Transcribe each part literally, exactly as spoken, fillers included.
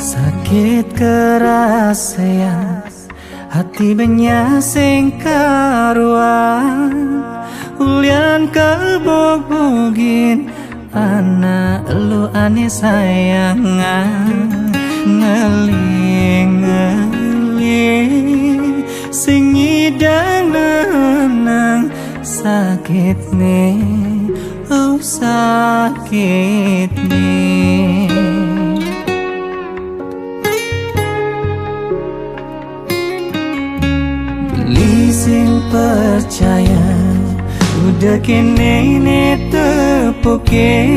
Sakit karasayan, hati benya sing karuan, ulian kabogbogin anak elu ane sayangan, ngeling-ngeling sing ngidang nenang sakitne, oh sakitne. Beli sing percaya, udah kene ne tepuke,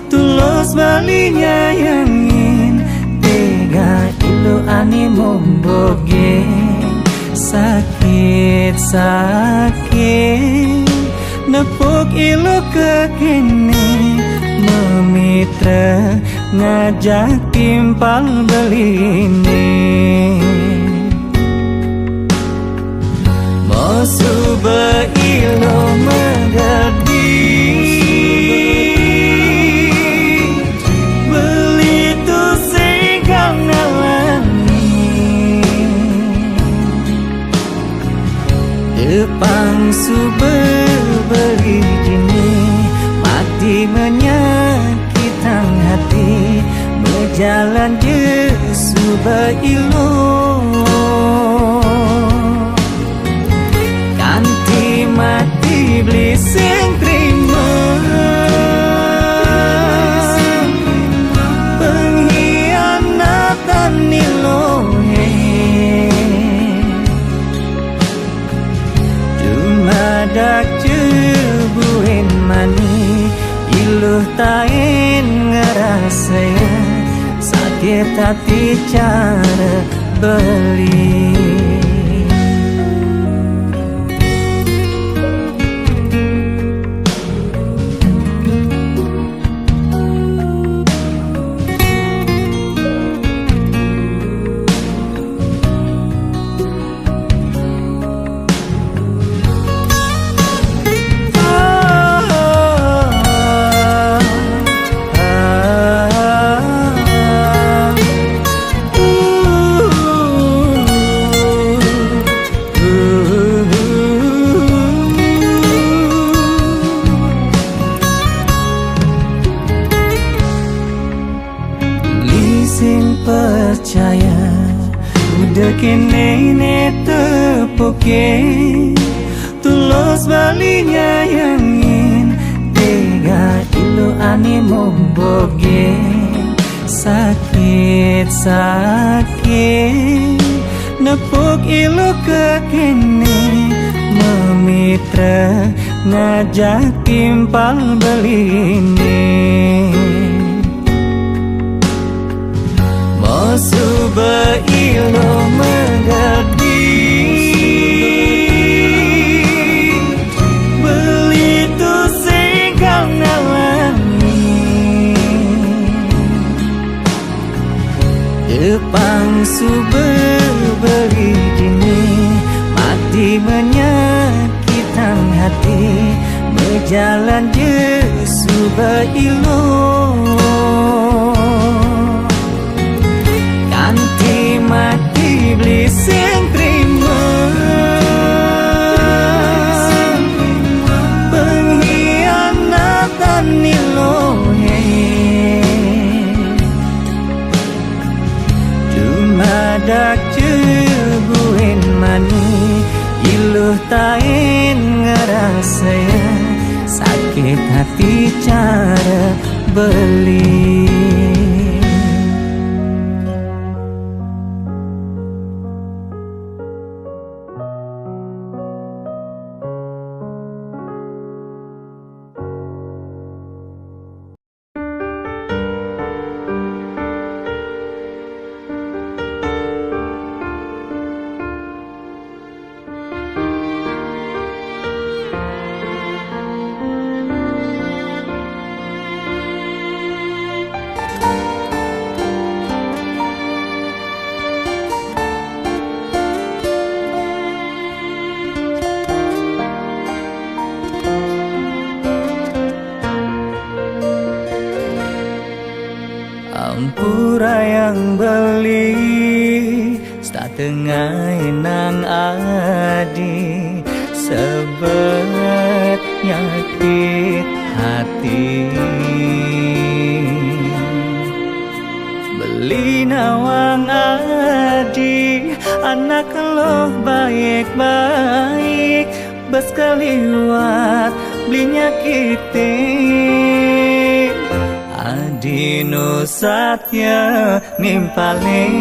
tulus beli nyayangin, tega ilu ani momboge. Sakit-sakit nepuk ilu ke kene, memitra ngajak timpal beline. Mo suba ilu mengerti, beli tu sing ngalani. Tepang suba beli dini, mati menyakitang hati, mejalan je suba ilu. Kanti mati beli sing terima pengkhianatan ilu he. Dumadak cebuin mani, ilu tain ngerasa sakit hati cara beli. Beli sing percaya, udah kene ne tepuke, tulus beli nyayangin, tega ilu ani momboge. Sakit-sakit nepuk ilu ke kene, memitra ngajak timpal beline. Mo suba ilu mengerti, beli tu sing ngalani. Tepang suba beli dini, mati menyakitang hati, mejalan je suba ilu. Kanti mati beli sing terima pengkhianatan ilu he. Dumadak cebuin mani, ilu tain ngerasa sakit hati cara beli. Sayang beli, setengah nang adi, sebet nyakit hati. Beli nawang adi, anak loh baik-baik, bas kaliwat beli nyakiti. Adi nu satya nimpali.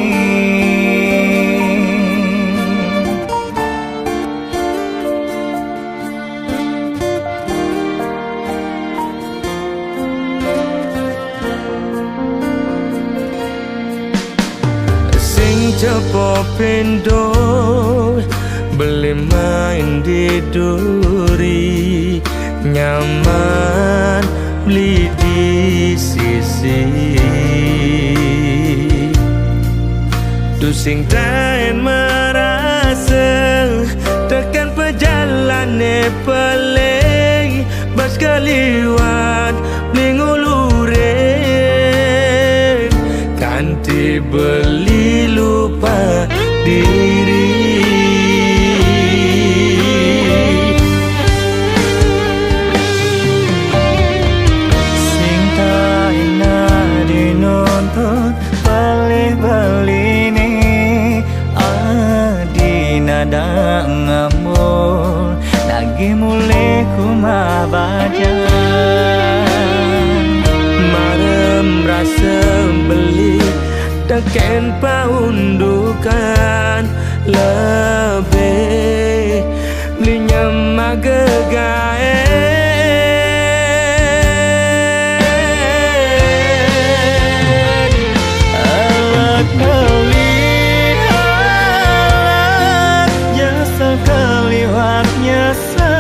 Sing cepo pindo, beli main di duri, nyaman beli di sisi. Tusing tain merasa, tekan pejalane peleng, bas kaliwat beli ngulurin, kanti beli lupa diri. Sing taina dinuntut beli-beli ni, adi nada ngambul, lagi mulih kumah bajang. Marem rasa beli, teken paundukan, lebih beli nyam magegae. Alat beli, alat jasa kaliwat nyasa,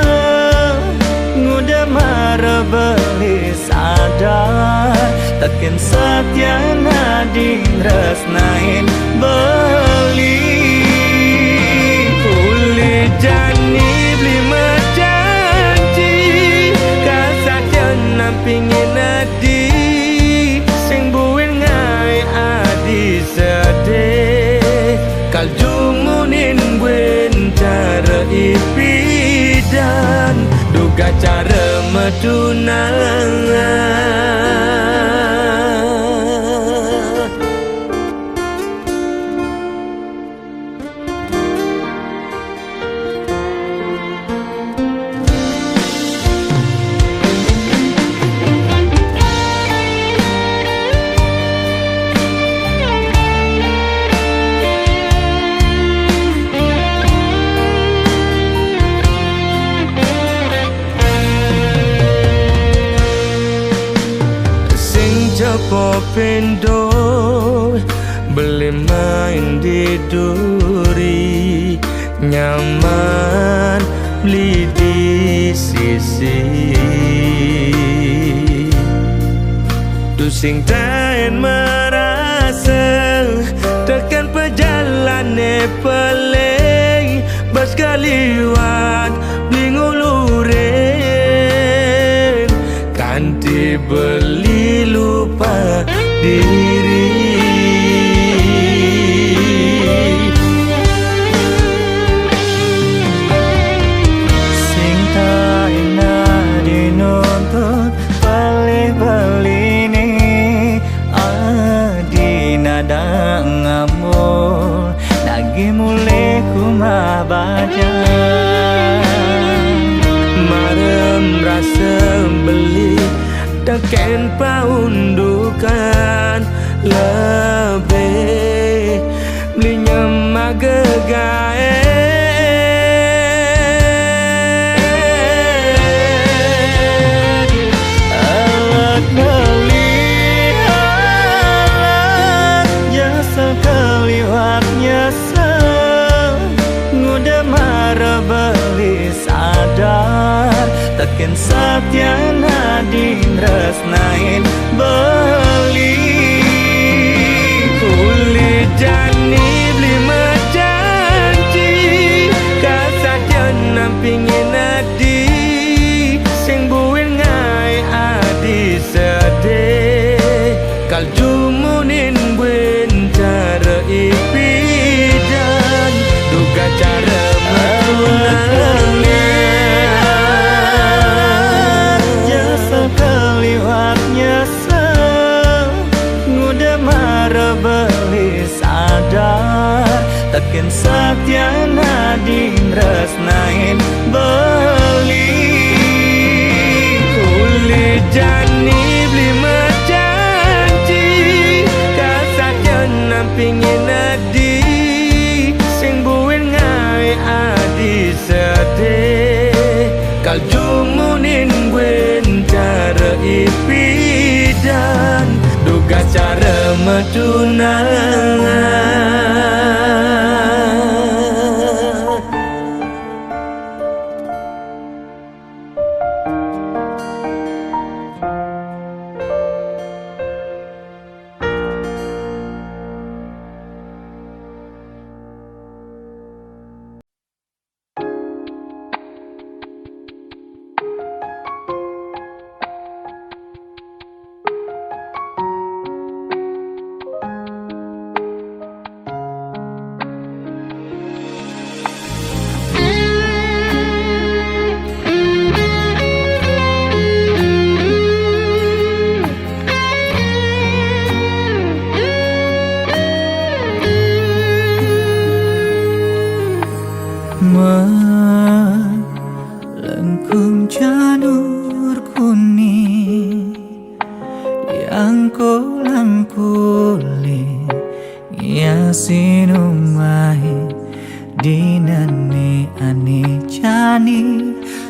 nguda mara beli sadar, teken satya nading tresnain beli. Uli jani beli majanji, kasatya nampingin adi, sing buin ngai adi sedih. Kal jumunin buin cara ipidan, duga cara matunangan. Sing cepo pindo, beli main di duri, nyaman beli di sisi. Tusing tain merasa, teken pejalane peleng, bas kaliwat beli ngulurin, kanti beli lupa diri. Sing taina dinuntut beli-beli ni, adi nada ngambul, lagi mulih kumah bajang. Marem rasa beli, teken paundukan, lebih beli nyam magegae. Alat beli, alat jasa kaliwat nyasa, nguda mara beli sadar, teken satya nading tresnain beli. Uli jani beli majanji, kasatya nampingin adi, sing buin ngai adi sedih. Kal jumunin buin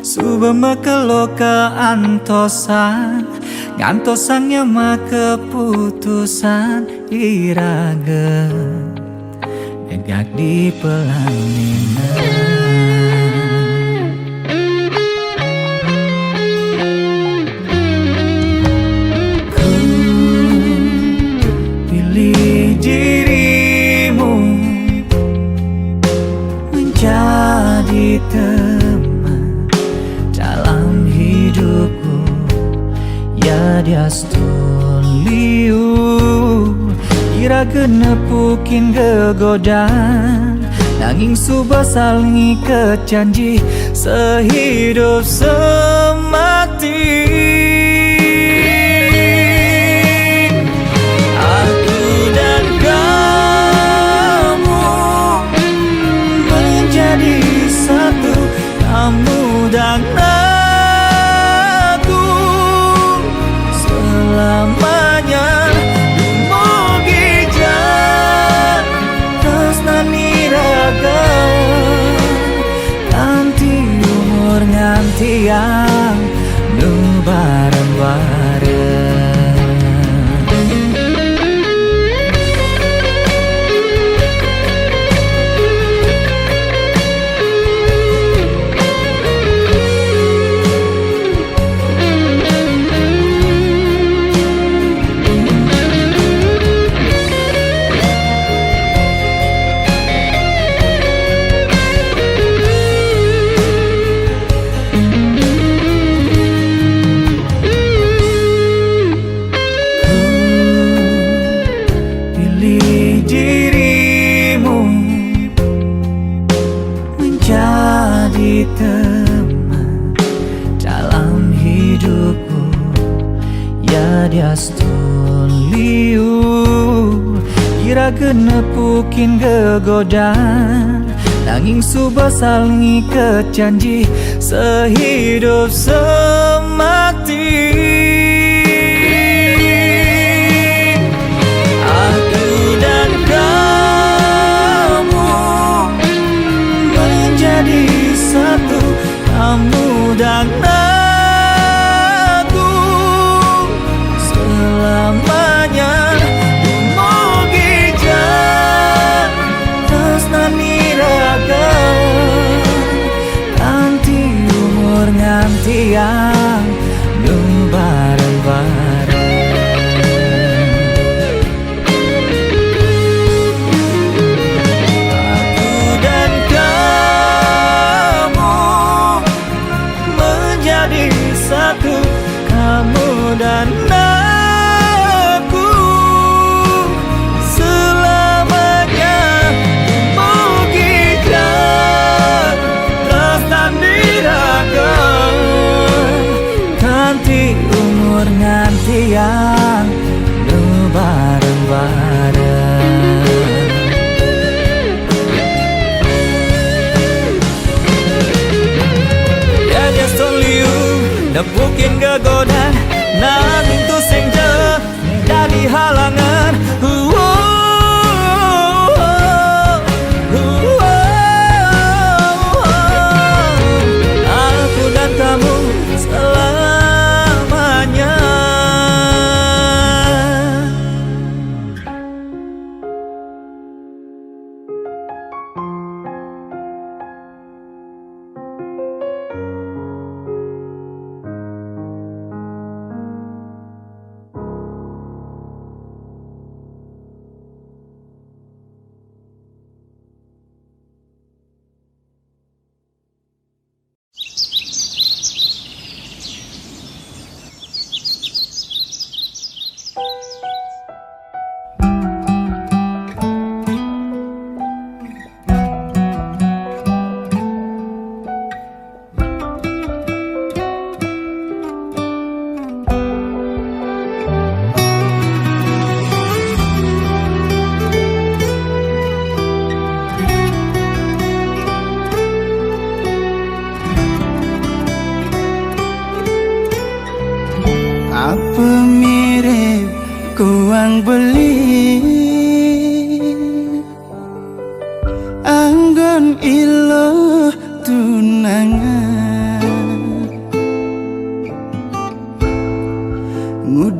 Suba makeloka antosan, ngantosang nya ma keputusan iraga negak di pelaminan. Ku pilih dirimu menjadi teman dalam hidupku. Ya diastun liu, iraga nepukin gegodan, nanging suba saling ikat janji sehidup semati. Aku dan kamu menjadi satu, kamu dan aku selamanya. Dumugi ja tresnan iraga kanti umur ngantiang nu bareng-bareng. Pilih dirimu menjadi teman dalam hidupku. Ya diastun liu, iraga nepukin gegodan, nanging suba saling ikat janji sehidup semati. Aku dan kamu menjadi satu, kamu dan aku selamanya. Dumugi ja tresnan iraga kanti umur ngantiang nu bareng-bareng. Aku dan kamu menjadi satu, kamu dan aku selamanya. Dumugi ja tresnan iraga kanti umur ngantiang nu bareng-bareng. Ya diastun liu, nepukin gegodan, nanging tusing ja dadi halangan. Aku dan kamu selamanya.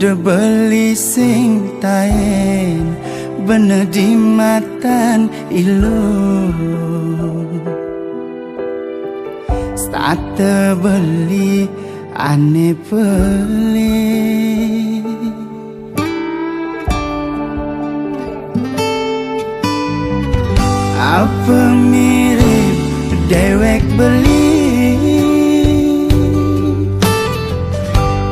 Beli sing taén bena di matan iluh. Sate beli ané pelih. Apa mirip déwék beli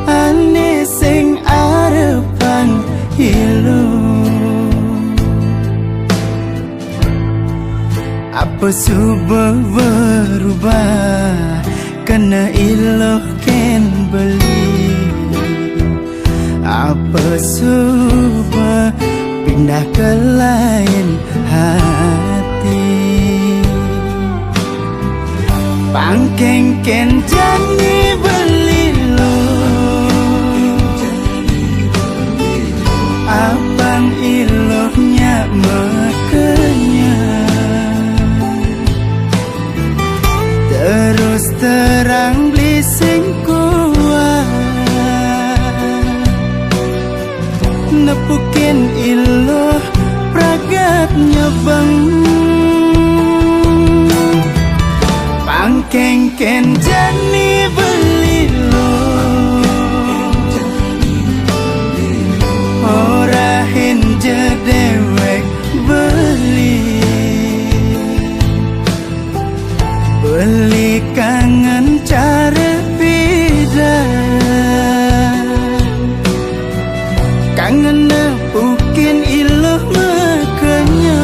ané sing arepang iluh? Apa suba berubah kena iluh kén beli? Apa suba pindah ke lain hati? Pangkeng kén jani beli luh, apang iluh nya makanya. Terus terang beli sing kuat, nepukin iluh pragat nyebeng. Pangkeng kén jani beli luh, orahin ja déwék beli. Beli kangen cara pidan, kangen nepukin iluh makanya.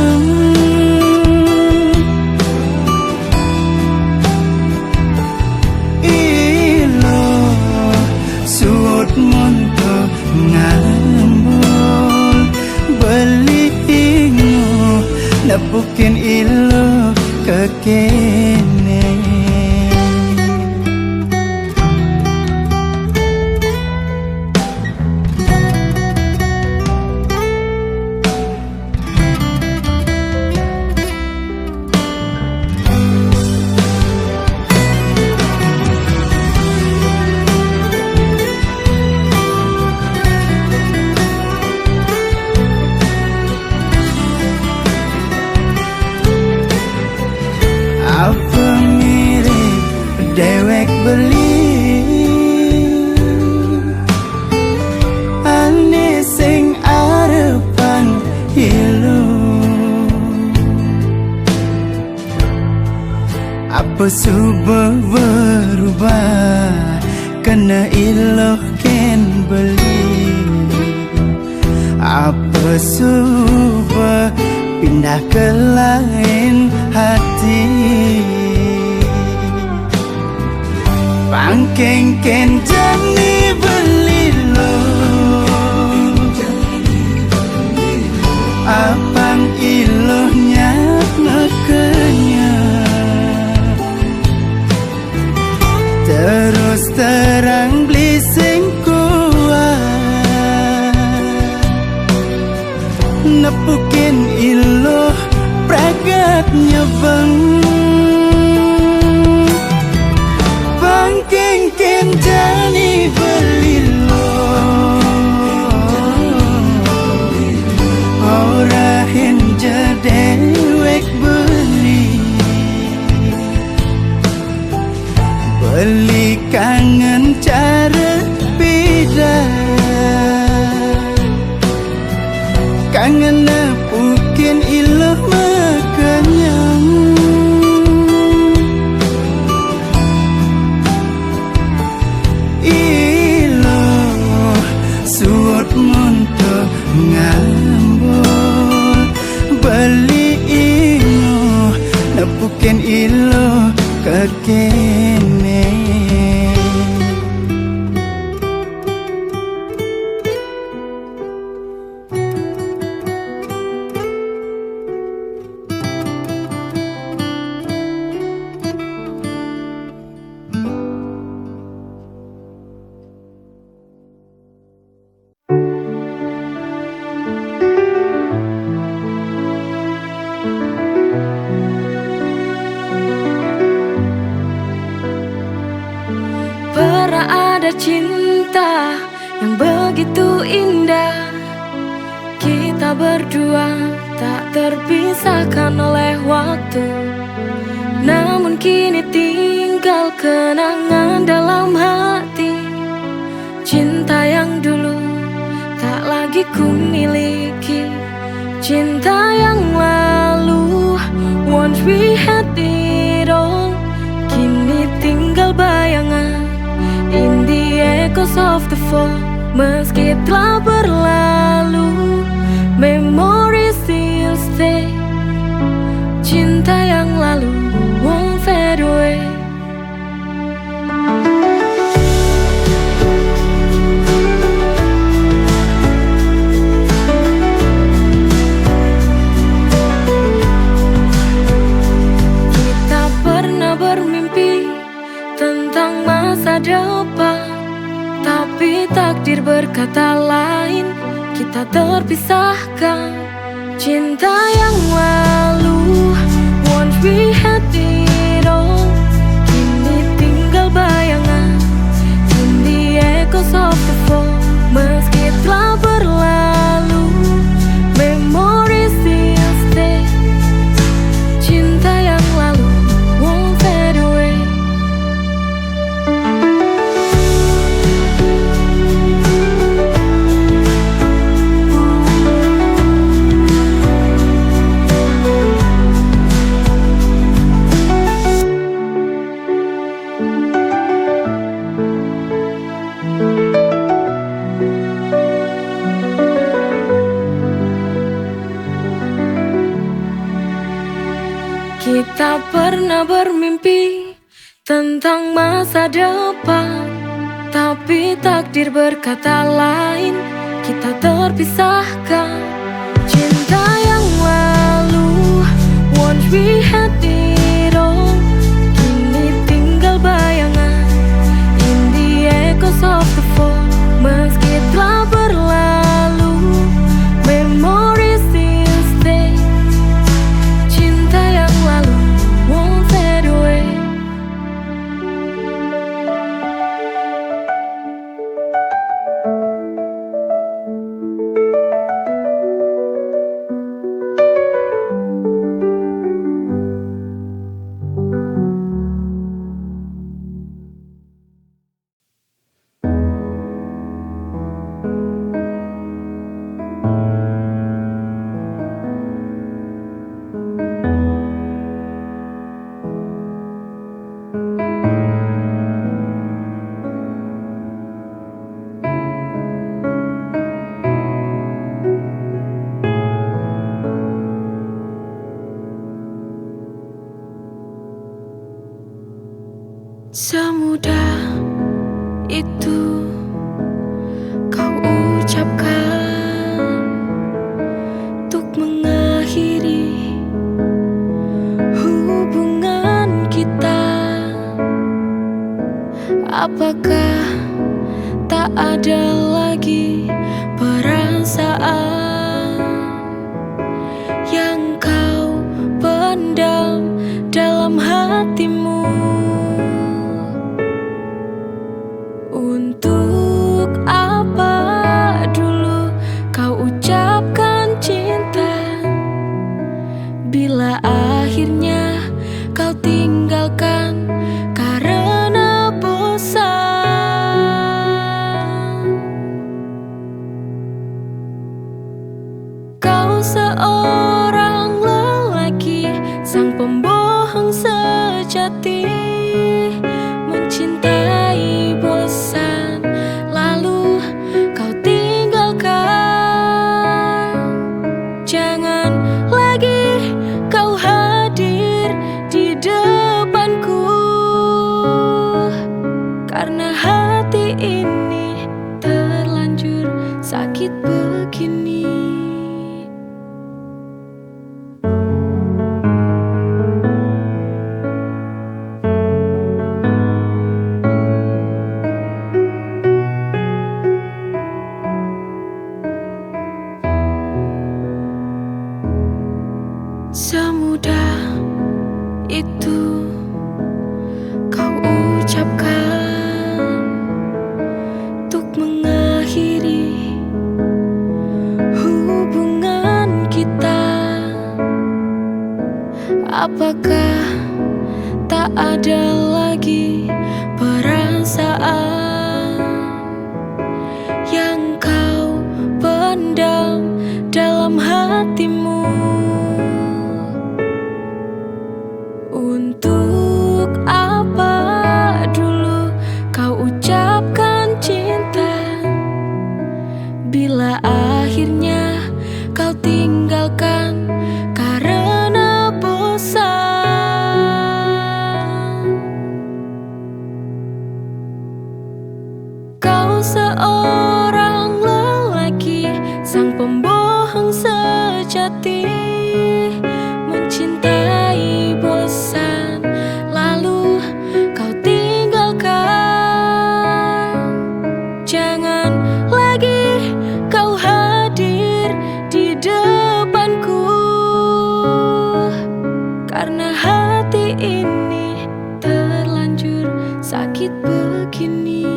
Iluh suud montok ngambul, beli inguh nepukin iluh kekéné. Apa mirip déwék beli ané sing arepang iluh? Apa suba berubah kena iluh kén beli? Apa suba pindah ke lain hati? Pangkeng kén jani beli luh, apang iluh nya makanya. Terus terang beli sing kuat, nepukin iluh pragat nyebeng. Pangkeng kén jani beli luh, orahin ja déwék beli. Beli kangen cara pidan, kangen nepukin iluh makanya. Iluh suud montok ngambul, beli inguh nepukin iluh kekéné. Pernah ada cinta yang begitu indah. Kita berdua tak terpisahkan oleh waktu, namun kini tinggal kenangan dalam hati. Cinta yang dulu tak lagi ku miliki, cinta yang lalu. Once we had it all, kini tinggal bayangan in the echoes of the fall. Meski telah berlalu, memories still stay. Cinta yang lalu won't fade away. Kita pernah bermimpi tentang masa depan, tapi takdir berkata lain, kita terpisahkan. Cinta yang lalu, once we had it all, kini tinggal bayangan in the echoes of the fall. Meski telah berlalu, memories still stay. Cinta yang lalu won't fade away. Kita pernah bermimpi tentang masa depan, tapi takdir berkata lain, kita terpisahkan. Cinta yang lalu, once we had it all, kini tinggal bayangan in the echoes of the fall. Meski telah berlalu, memories still stay. Cinta yang lalu won't fade away. Semudah itu kau ucapkan untuk mengakhiri hubungan kita. Apakah tak ada lagi perasaan yang kau pendam dalam hatimu? Untuk apa dulu kau ucapkan cinta, bila akhirnya kau tinggalkan karena bosan? Kau seorang lelaki, sang pembohong sejati, mencintai bosan, lalu kau tinggalkan. Jangan lagi kau hadir di depanku, karena hati ini terlanjur sakit begini. Semudah itu kau ucapkan untuk mengakhiri Akhirnya kau tinggalkan karena bosan. Kau seorang lelaki, sang pembohong sejati, mencintai bosan, lalu kau tinggalkan. Jangan lagi kau hadir di depanku, karena hati ini terlanjur sakit begini.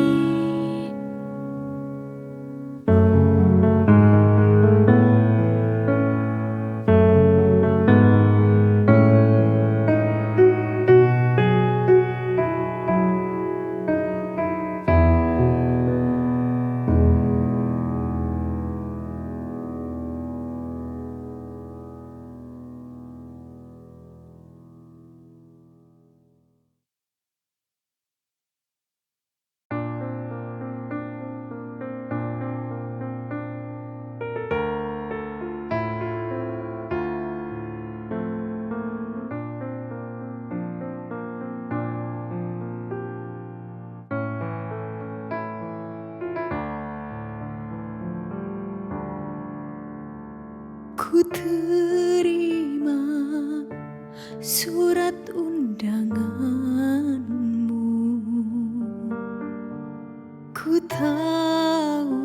Ku terima surat undanganmu. Ku tahu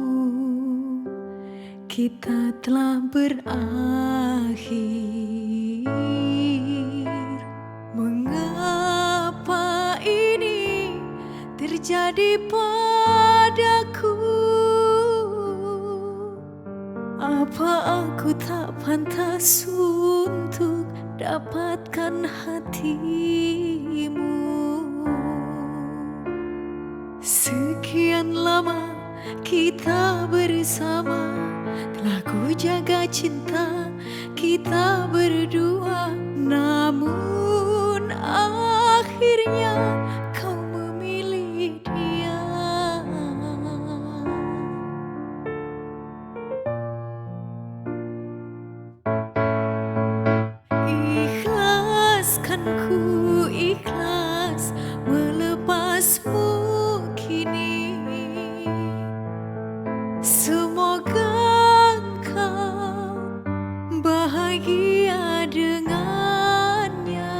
kita telah berakhir. Mengapa ini terjadi padaku? Apa aku tak pantas untuk dapatkan hatimu? Sekian lama kita bersama, telah ku jaga cinta kita berdua, namun akhirnya kau memilih dia. Ikhlaskan, ku ikhlas melepasmu kini. Semoga engkau bahagia dengannya.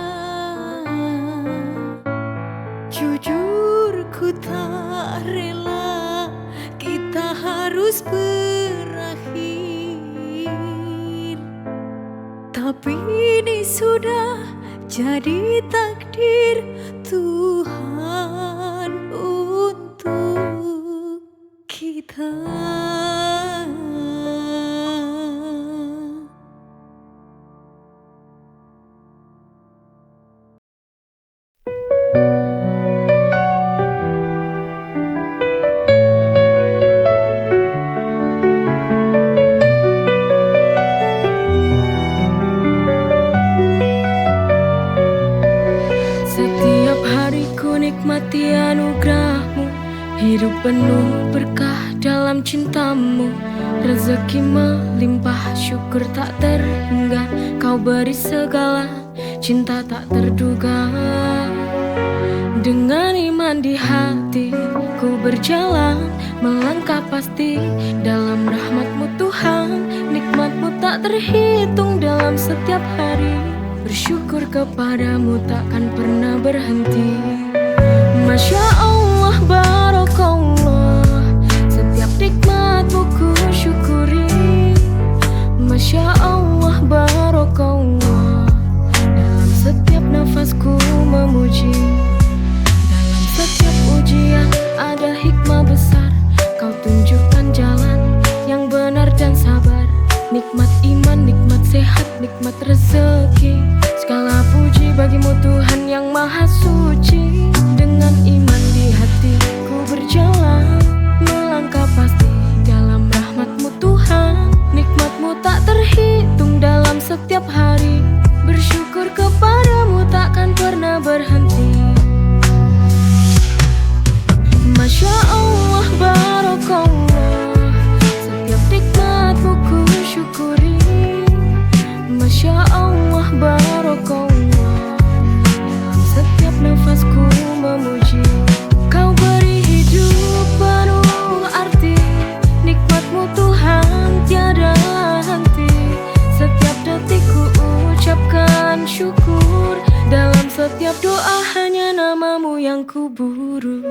Jujur, ku tak rela kita harus berakhir. Tapi ini sudah jadi takdir Tuhan untuk kita. Setiap hari ku nikmati anugerahmu, hidup penuh berkah dalam cintamu. Rezeki melimpah, syukur tak terhingga, kau beri segala cinta tak terduga. Dengan iman di hati, ku berjalan, melangkah pasti dalam rahmat-Mu Tuhan. Nikmat-Mu tak terhitung dalam setiap hari. Bersyukur kepadamu takkan pernah berhenti. Masya Allah, barakallah, setiap nikmat-Mu ku syukuri. Masya Allah, barakallah, dalam setiap nafasku memuji. Dalam setiap ujian ada hikmah besar. Kau tunjukkan jalan yang benar dan sabar. Nikmat iman, nikmat sehat, nikmat rezeki. Segala puji bagi-Mu Tuhan yang Maha Suci. Dengan iman Ku buru.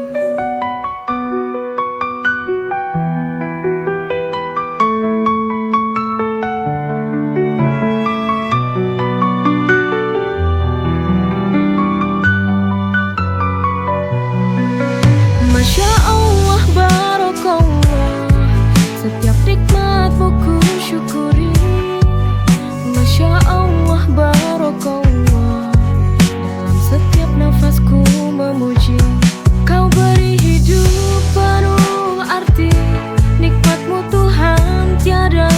Masya Allah, barakallah, setiap nikmatmu ku syukuri. Masya Allah, barakallah, dalam setiap nafasku memuji. Kau beri hidup penuh arti, nikmatmu Tuhan tiada